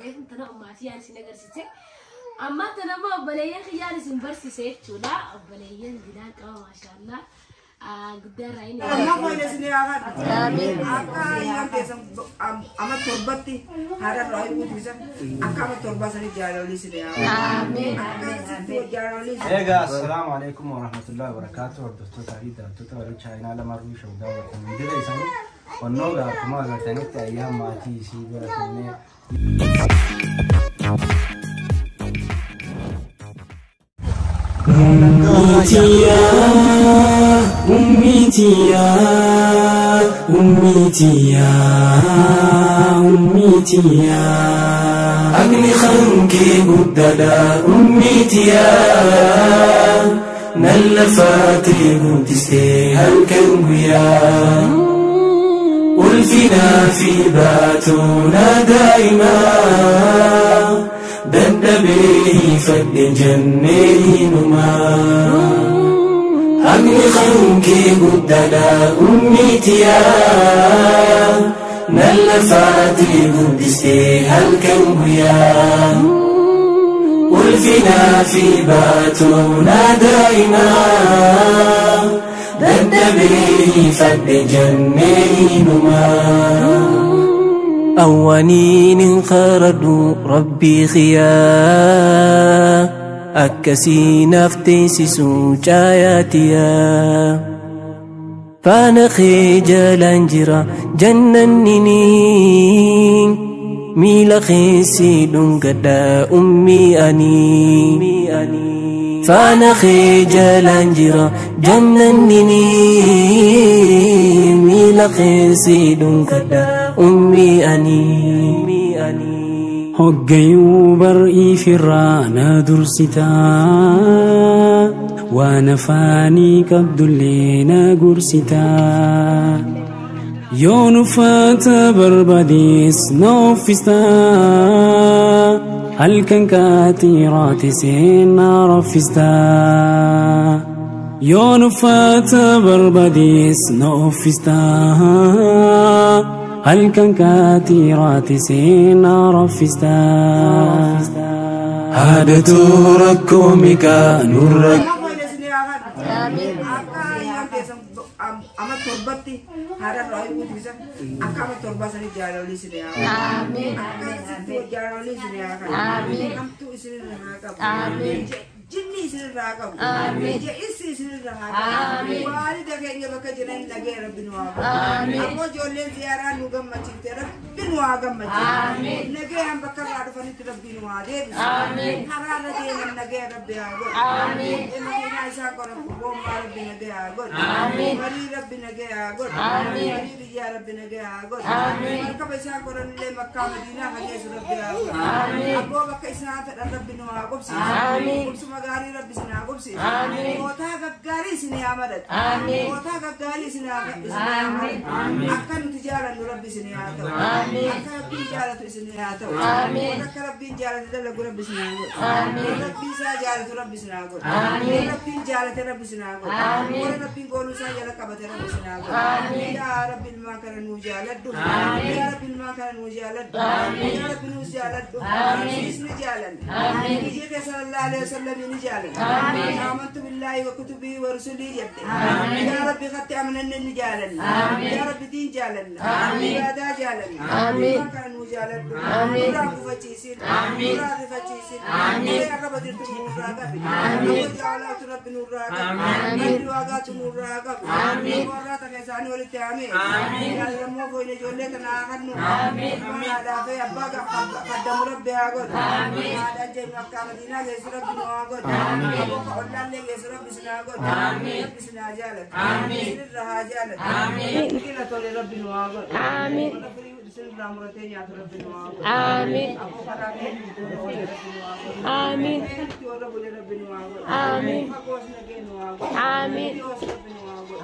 Reefun tana ummaatii isin agarsiise. Amma tana immoo obboleeyyan kiyyaan isin barsiise jechuudha. Obboleeyyan didaan qaba maashaallah. Guddaa irraa inni. Amma foyne isin haa kadhu. Akka ayyaan keessan ama torbatti haadha irraa guutuusan akka ama torbaa sanii jaalalii isin haa Amiin. Akka sitti jaalalii isin Egaa assalaamu alaikum warahmatullahi wabarakatuh. Hordoftootaa fi daawwattoota warra chaayinaa lamaruu shawdaa warra jira isaanii onnoo akkuma agartanitti ayyaan maatii isii bira kennee Ummitiya, ummitiya, ummitiya. Agni khanki guddada ummitiya. Nallafaati guddistee halkan guyyaa. Ulfinaa fi baatuuna daa'imaa. Dadhabee fadhe jennee hinumaa. Haqni kankee guddaadha ummitiyaa. Nallafaati guddistee halkan guyyaa. Ulfinaa fi baatuuna daa'imaa. Dadhabee fadhe jennee hinumaa. أوانين خردوا ربي خيا أكسي نفتيسسو جاياتيا فانا خجل جرا جننني ميلا خيسي دنقدا أمي أني فانا خجل جرا جننني ميلا خيسي دنقدا أمي أني Hoggayyuu bar'ii firraa na dursitaa waan afaanii qabdullee na gorsitaa yoon uffata barbaadees na uffistaa halkan qaxiraattisee na raffistaa yoon uffata barbaadees na uffistaa halkan kaatiraattisee na raffistaa. Haadhatu rakkoo meeqaa nurra Amma foyne isin haa kadhu. Akka ayyaan keessan ama torbatti haadha irraa guutuusan akka ama torbaa sanii jaalalii isin haa Akka sitti jaalalii isin haa kadhu. Hamtuu isin irraa haa qabu. Jinni isin irraa haa qabu. Ijji isin irraa haa qabu. Waalida keenya bakka jiran nagee rabbi nu haa qabu. Ammoo ijoolleen ziyaaraa nu gammachiifte rabbi nu haa gammachiifte. Nagee bakka irraa dhufanitti rabbi nu haa deebisu. Karaa irra deeman nagee rabbi haa godhu. Makiinaa isaan qoran gommaa rabbi nagee haa godhu. Marii rabbi nagee haa godhu. Marii biyyaa rabbi nagee haa godhu. Markaba isaan qoran illee makkaa madiinaa hageessu rabbi haa godhu. Abboo bakka isaan fedhan rabbi nu haa qubsiisu. Qubsuma gaarii rabbi isin haa qubsiisu. Mootaa gaggaarii isin haa madatu. Mootaa gaggaarii isin haa madatu. Akka nuti jaalannu rabbi isin haa ta'u. Akka rabbiin jaalatu isin haa ta'u. Akka rabbiin jaalatu dalagu rabbi isin haa godhu. Rabbi isaa jaalatu rabbi isin haa godhu. Rabbiin jaalate rabbi isin haa godhu. Warra rabbiin gooluu isaa jala qabate rabbi isin haa godhu. Yaa rabbi ilmaan kana nuu jaaladhu. Yaa rabbi ilmaan kana nuu jaaladhu. Yaa rabbi nuus jaaladhu. Nuus ni jaalanna. Biyya keessa sallallahu alaihi wasallam ni jaalanna. Amantu billahi wa kutubii wa rusulii jette. Yaa rabbi katti amananne ni jaalanna. Yaa rabbi diin jaalanna. Ibaadaa jaalanna. Ilmaan kana nuu jaaladhu. Nurraa gufachiisin. Nurraa rifachiisin. Nurraa arraba jirtu nurraa qabi. Nurraa jaalaatu rabbi nurraa qabi. Rabbi waaqaatu nurraa qabi. Warraa takka isaanii walitti haamee. Jaalammoo foyne ijoollee tana haa kennu. Haadhaa fi abbaa qaddamu rabbi haa godhu. Haadhaan jennu akka madiinaa geessu rabbi nu haa godhu. Aboo ollaallee geessu rabbi isin haa godhu. Rabbi isin haa jaalatu. Isinirra haa jaalatu. Biqila tole rabbi nu haa godhu. Warra firii isinirraa muratee nyaatu rabbi nu haa godhu. Aboo karaa keenya rabbi nu haa godhu. Itti warra bule rabbi nu haa godhu. Fagoos nagee nu haa godhu. Dhiyoos rabbi nu haa godhu.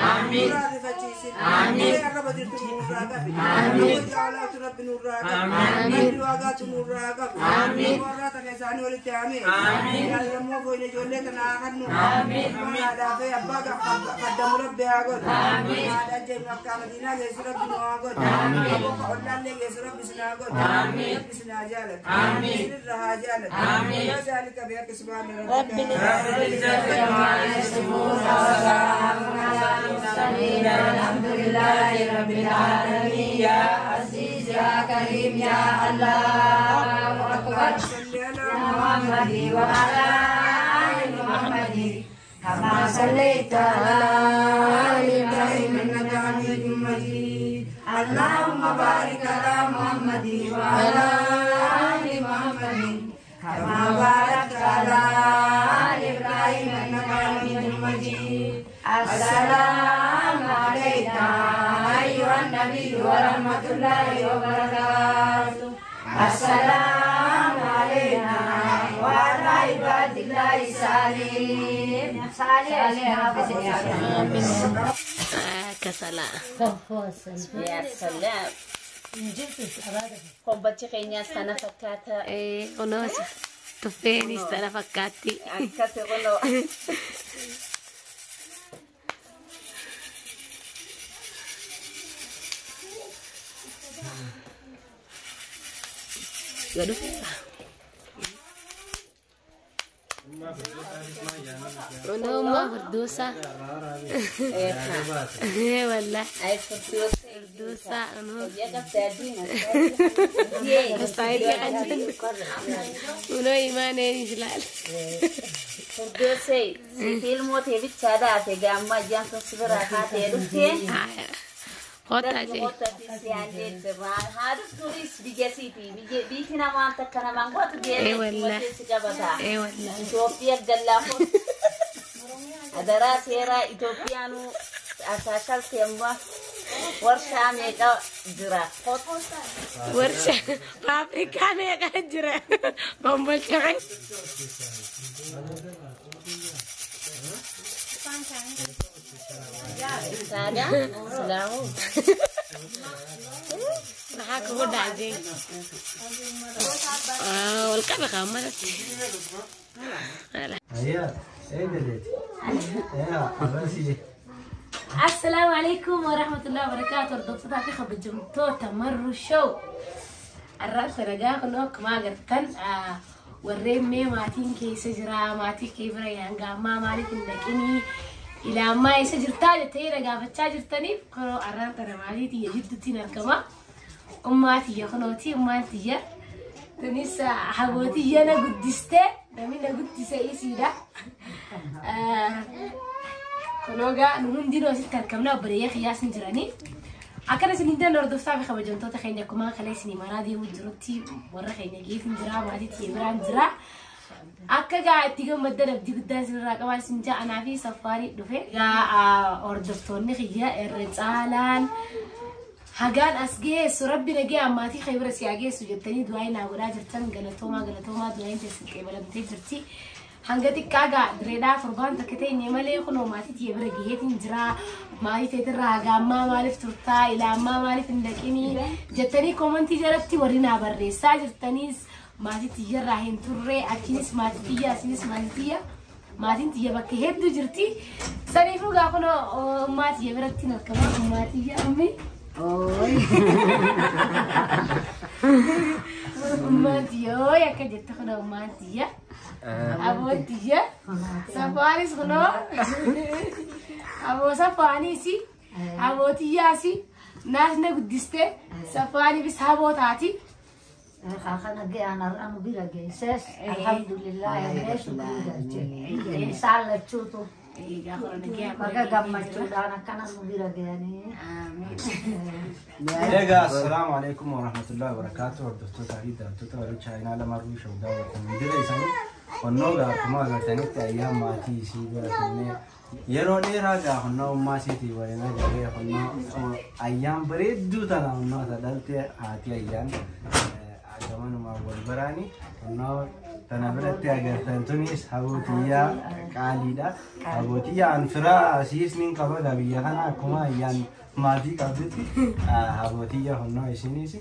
Nurraa rifachiisin. Amiin. Arraba jirtu nurraa qabi. Amiin. Jaalaatu Rabbi nurraa qabi. Amiin. Waaqaatu nurraa qabi. Amiin. Warra takka isaanii walitti amiin. Amiin. Yaallammoo foyne ijoollee tana haa kennu. Amiin. Haadhaa fi abbaa qaddamu Rabbi haa godhu. Amiin. Haadhaan jennu akka Madiinaa geessu Rabbi nu haa godhu. Amiin. Aboo ollaallee geessu Rabbi sin haa godhu. Amiin. Rabbi sin haa jaalatu. Amiin. Isinirra haa jaalatu. Amiin. Yaa zaalika bi haqqi subhaana rabbika. Rabbil izzati ammaa yasifuun wa salaamun alal mursaliin alhamdulillahi rabbil aalamiin yaa aziz yaa kariim yaa Allahu akbar Salli ala Muhammad wa ala ali Muhammad kama sallaita ala ali Ibrahim innaka hamidun majiid. Allahumma barik ala Muhammad wa ala ali Muhammad kama barakta ala ali Ibrahim innaka hamidun majiid. Assalamu alayka ayyuhan nabiyyu wa rahmatullahi wa barakatuh. Assalamu alayna wa ala ibadillahi salihin. Kasala. Yaa salaam. Kombachi keenyaas kana fakkaata. Kunuun tuffeenis tana fakkaatti. Akkasi kunoo. Yoo dhufeera. Kunuun furdoosaa. Wallah. Ay furdoosee. Furdoosaa kunuun. Hojii qabdee adiina. Mustaayitii kan jennu. Kunoo imaaneen ilaala. Furdoosee siif ilmoo ta'e bichaa daate gaamma ijaan sun si biraa kaatee dhuftee. Kottaa jee. Wallah. Itoophiyaa gallaafoon adaraa seeraa Itoophiyaanuu asaakaltee amma warshaa meeqa jira. Warshaa faabirikaa meeqa jira? Bombolcha keessa. Saadaa silaamu. Maxaa kugu dhacday? Walqabi qaamadatti. Ayyaa, eegaleeti. Yaa, arrasii. Assalaamu alaikum warahmatullahi wabarakatuh. Hordoftoota fi kabajamtoota Marru Show. Arraabsa nagaa kunoo akkuma agartan warreen mee maatiin keessa jira maatii kee bira hanga ammaa maaliif hin dhaqinii ilaa ammaa eessa jirtaa jettee na gaafachaa jirtaniif kunoo arraan tana maatii tiyya jidduutti argama. Ummaa tiyya kunooti ummaan tiyya tunis hagootiyya na guddistee namni na guddise isiidha. Kunoo gaa nu hundinuu asitti argamna obboleeyyan kiyyaas hin jiranii. Akkana isin hin hordoftaa fi kabajamtoota keenya akkuma kana isin maraa deemuu jirutti warra keenya geefin jira maatii tiyya biraan jira. Akka gaa itti gammaddan abdii guddaan isinirraa qabaa isin jaa anaa fi saffaarii dhufe. Gaa hordoftoonni kiyya irra caalaan hagaan as geessu rabbi nagee ammaatii kee bira si haa geessu jettanii du'aa naa godhaa jirtan galatoomaa galatoomaa du'aan teessin qeebalamtee jirti. Hanga xiqqaa gaa direedhaa torbaan takka teenye malee kunoo maatii tiyya bira gaheetiin jira. Maatii teetirraa haga ammaa maaliif turtaa ilaa ammaa maaliif hin dhaqinii jettanii koomantii jalatti warri naa barreessaa jirtaniis maatii tiyyarraa hin turre achinis maatii tiyya asinis maatii tiyya maatiin tiyya bakka hedduu jirti. Saniifuu gaa kunoo ummaa tiyya biratti hin argama ummaa tiyya ummi. Ummaan tiyya ooy akka jette kunoo ummaan tiyya. Aboon tiyya. Safaanis kunoo. Aboo safaaniisi. Aboo tiyyaasi. Naas na guddiste. Safaaniifis haboo taati. Kana ga'an har'aan bira geesses alhamdulillah isaan lachuutu baga gammachuudhaan akkana nu bira ga'anii. Egaa assalaamu alaikum warahmatullahi wabarakatuh. Hordoftoota fi daawwattoota warra chaayinaa Marruu Show daawwatan hundira isaanii onnoo gaa akkuma agartanitti ayyaan maatii isii bira kennee yeroo dheeraa gaa honnoo ummaa isiitii waliin agarree honnoo ayyaan bareedduu tana honnoo ta dhalte haati ayyaan gamanumaan wal baraani honnoo Tana biratti agartan tunis habootiyyaa qaaliidha. Habootiyyaa an firaa asiis nin qaba biyya kana akkuma ayyaan maatii qabdutti habootiyyaa honnoo isinis.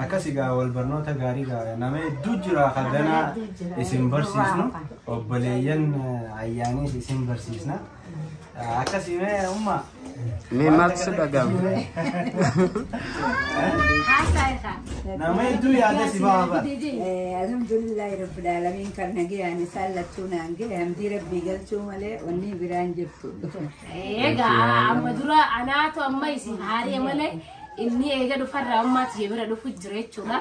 Akkas egaa wal barnoota gaarii gaa nama hedduu jira kaganaa isin barsiisnu obboleeyyan ayyaaniis isin barsiisna. Akkasii mee umma. Mee maaltu si dhaga'ama? Nama hedduu yaada si ba'a bara. Alhamdulillahi rabbil alamin kan nagayaan isaan lachuu naan gahe hamdii rabbii galchuu malee wanni biraan jirtu. Egaa amma dura anaatu amma isin haaree malee inni eega dhufarraa ammaatti bira dhufu jira jechuudha.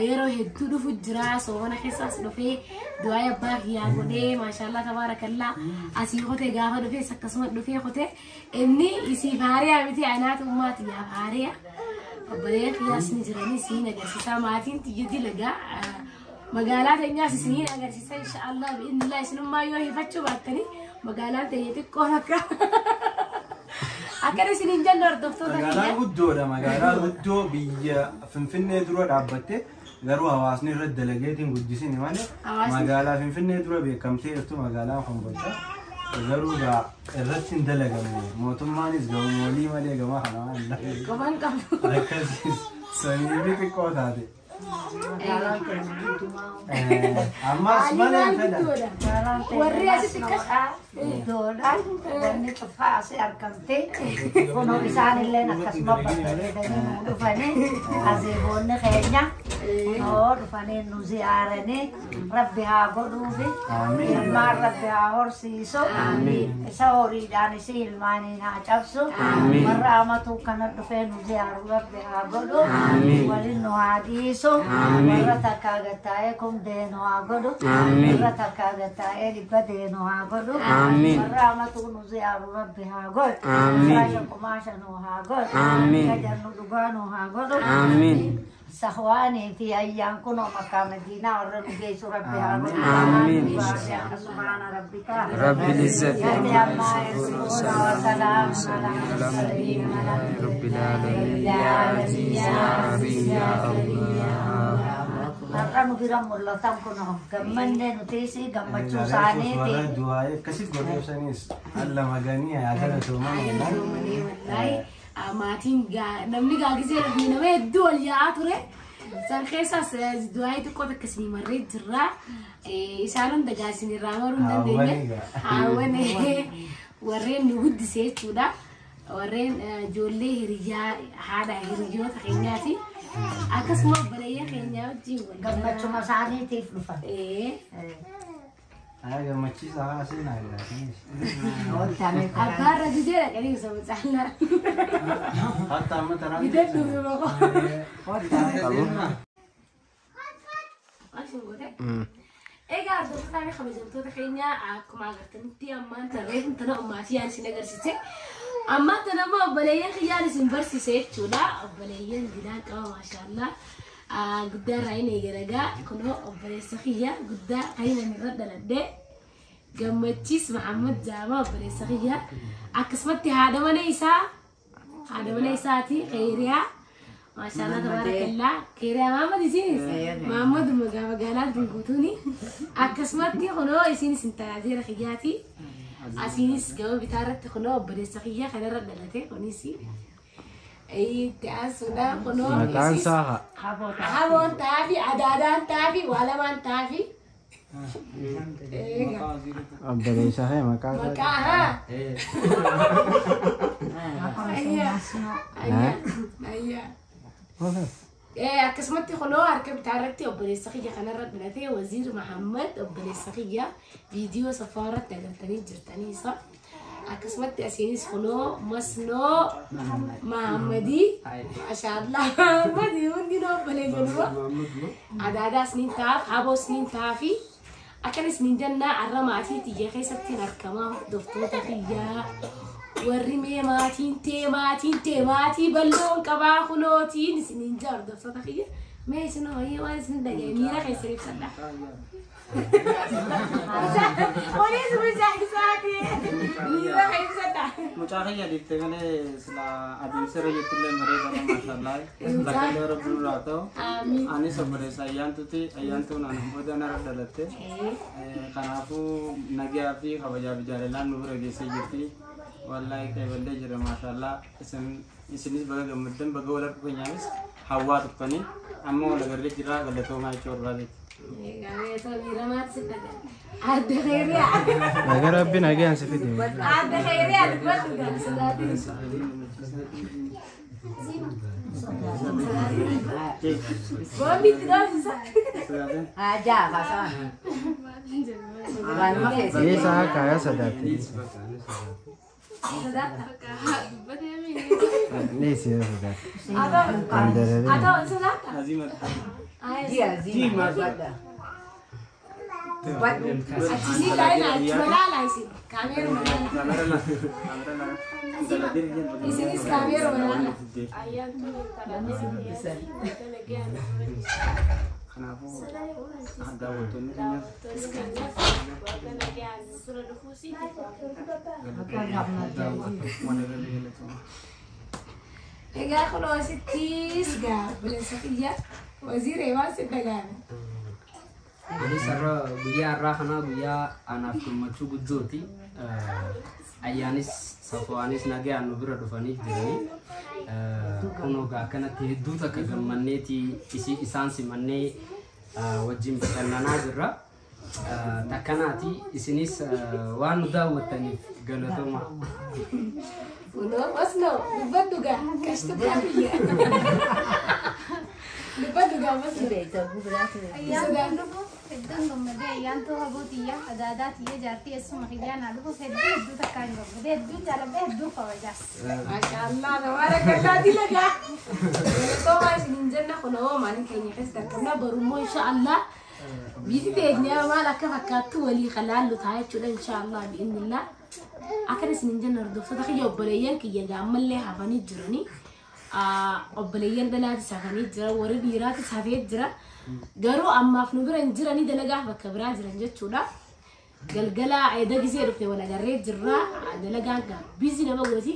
Yeroo hedduu dhufu jira soomana keessaas dhufee du'aa abbaa kiyyaa godhee maashaallah tabaarakallaa asii qotee gaafa dhufees akkasuma dhufee qotee inni isiif haariyaa miti anaatu ummaati yaaf haariyaa. Obboleeyyan kiyyaas ni jiranii isiin agarsiisaa maatiin tiyya dilagaa magaalaa teenyaas isiniin agarsiisa inshaallah bi'inillah isinummaa yoo hifachuu baattanii magaalaan teenya xiqqoon akka akkana isiniin jennu hordoftoota Magaalaa kiyya. guddoodha. Magaalaa guddoo biyya Finfinnee dura dhaabbatte garuu hawaasni irratti dalageetiin guddisini malee magaalaa Finfinnee dura beekamtee jirtu magaalaan Kombolchaa. Garuu egaa irratti hin dalagamne mootummaanis gamoolii malee gama kana waan hin dalagne. Qofaan qabu. Akkasiis sanyii fi xiqqoo taate. Ammas malee hin fedhan. Warri asitti akkas Guddoodha. Wanni cufaa asii argamte. Kunoo isaanilleen akkasuma babbareedanii nuu dhufanii azeeboonni keenya kunoo dhufanii nu ziyaaranii rabbi haa godhuufi ilmaan rabbi haa horsiisu isa horiidhaan isi ilmaaniin haa cabsu warra amatuu kana dhufee nu ziyaaru rabbi haa godhu waliin nu haa dhiisu warra takkaa gattaa'ee kun deenu haa godhu warra takkaa gattaa'ee dhibba deenu haa godhu warra amatuu nu ziyaaru rabbi haa godhu warra qumaasha nu haa godhu gajannu dhugaa nu haa godhu Sahwaanii fi ayyaan kunoo makkaa madiinaa warra nu geessu rabbi haa godhu. Subhaana rabbika. Rabbil izzati amma yasifuun wa salaamun alal mursaliin. Rabbil alamin ya aziz ya karim ya Allah. Har'a nu bira mul'atan kunoo gammannee nutis gammachuu isaaniiti. Warra du'aa akkasii godheefsanis alla maganii haa galatooman. Maatiin namni gaagisee dhufee nama hedduu wal yaa'aa ture. San keessaas du'aa xiqqoo takka isinii marree jirra. Isaan hunda gaa isinirraa maruu hin dandeenye. Haawwan warreen nu guddise jechuudha. Warreen ijoollee hiriyyaa haadha hiriyoota keenyaati. Akkasuma obboleeyyan keenyaa wajjin wal Gammachuma isaaniitiif dhufan. Haa gammachiisa haa seenaa jiraatanis. Abbaa irra didee dhaqanii osoo mucaalaa. Hatta amma taraan. Didee dhufe boqoo. Egaa hordoftoota fi kabajamtoota keenya akkuma agartanitti ammaan tarree tana ummaatii yaan isin agarsiise. Ammaan tana immoo obboleeyyan kiyyaan isin barsiise jechuudha. Obboleeyyan didaan qaba maashaallah. Guddaa irraa inni eegalagaa kunoo obboleessa kiyya guddaa kan inni irra dhaladhee Gammachiis Mahammad Jaama obboleessa kiyya. Akkasumatti haadha mana isaa haadha mana isaati Khayriyaa. Maashaallah tabaarakallaa. Khayriyaa Mahammad isinis Mahammad magaalaa tun guutuuni. Akkasumatti kunoo isinis intalaateera kiyyaati. Asiinis gama bitaa irratti kunoo obboleessa kiyya kanarra dhalate kunis itti aansuudha kunoo Maqaan isaa haa. Haboon taafi adaadaan taafi waa lamaan taafi. Obboleessa kee maqaa isaa. Maqaa haa. Ayyaa. Ayyaa. Akkasumatti kunoo harka bitaa irratti obboleessa kiyya kanarra dhalate Waziir Mahammad obboleessa kiyya viidiyoo safaa irratti agartanii jirtanii isa. Akkasumatti asiinis kunoo Masnoo Mahammadii maashaallah Mahammadii hundinuu obboleeyyan dura. Adaadaas niin taaf haboos niin taafi akkanis niin jennaa arra maatii tiyya keessatti argamaa hordoftoota kiyyaa. Warri mee maatiin tee maatiin tee maatii bal'oon qabaa kunootiin isiniin jaa hordoftoota kiyya. Mee isin hoyyee waan isin dhagaye miira keessan ibsadha. Kunis mucaa isaati. Miira ibsadha. Mucaa kiyya dhiiftee malee sila adeemsa irra jirtullee bareedaadha maashaallah. Bakka rabbi nurraa ta'u. Anis obboleessa ayyaantuuti. Ayyaantuun aanan booda narra dhalatte. Kanaafuu nagaa fi kabajaa fi jaalalaan nu bira geessee jirti. Wallaahi qeeballee jira maashaallah. Isinis baga gammaddan baga wal harka keenyaanis hawwaa turtanii amma wal agarree jira galatoomaa jechuu barbaadetti. Adda khayriyaa. Nagaa rabbi nagaan si fide. Adda khayriyaa dubbadhu gaa sodaatiin. Boombi itti dhoofisa. Ajaa haasawaan. Waanuma keessa. Eessa kaayaa sodaate. Neesi yoo sodaate. Atoo sodaata? Ji'a ziima dubbadha. Dubbadhu. Achii laayina achuma laala isin kaameeruma laala. Isinis kaameeruma laala. Kanaafuu daawwattoonni keenyas Egaa kunoo asittis gaa obboleessa kiyya waziiree waan si dhagaame. Anis har'a guyyaa har'aa kana guyyaa anaaf gammachuu guddooti. Ayyaanis Safuwaanis nagaan nu bira dhufanii jiranii. Kunoo egaa akkanatti hedduu takka gammanneeti isaan simannee wajjin bashannanaa jirra. Takkanaati isinis waan nu daawwattaniif galatooma. Kunoo masnoo dubbadhu gaa kashtu kiyya. Dubbadhu gaa masnoo. Ayyaan dhufuuf hedduun gammadee ayyaantuu habuutiyya adaadaatiyya jaartii eessuma kiyyaa naa dhufuuf hedduu hedduu takkaan gammadee hedduu jaaladhee hedduu kabajaas. Maashaallah tabaarakallah dilagaa. Galatoomaa isiniin jenna kunoo maalin keenya keessa argamna borummoo inshaallah biyyi teenya maal akka fakkaattu walii qalaallu ta'a jechuudha inshaallah bi'innillah. Akkana isiniin jenna hordoftoota kiyya obboleeyyan kiyya gaammallee hafanii jiranii. Obboleeyyan dhalaatis hafanii jira warri dhiiraatis hafee jira. Garuu ammaaf nu bira hin jiranii dalagaaf bakka biraa jiran jechuudha. Galgala edda gisee dhufne wal agarree jirra. Dalagaan gaa biizii nama gooti.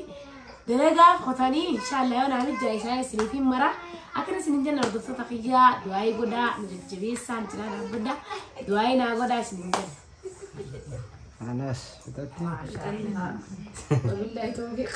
Dalagaaf qotanii inshaallah yoo naaf ijaa isaa isiniif hin mara. Akkana isiniin jenna hordoftoota kiyyaa du'aayii godhaa nu jajjabeessaa nu cinaa dhaabbadhaa du'aayii naa godhaa isiniin jenna. Anas fixatte. Wabillahi tawfiiq.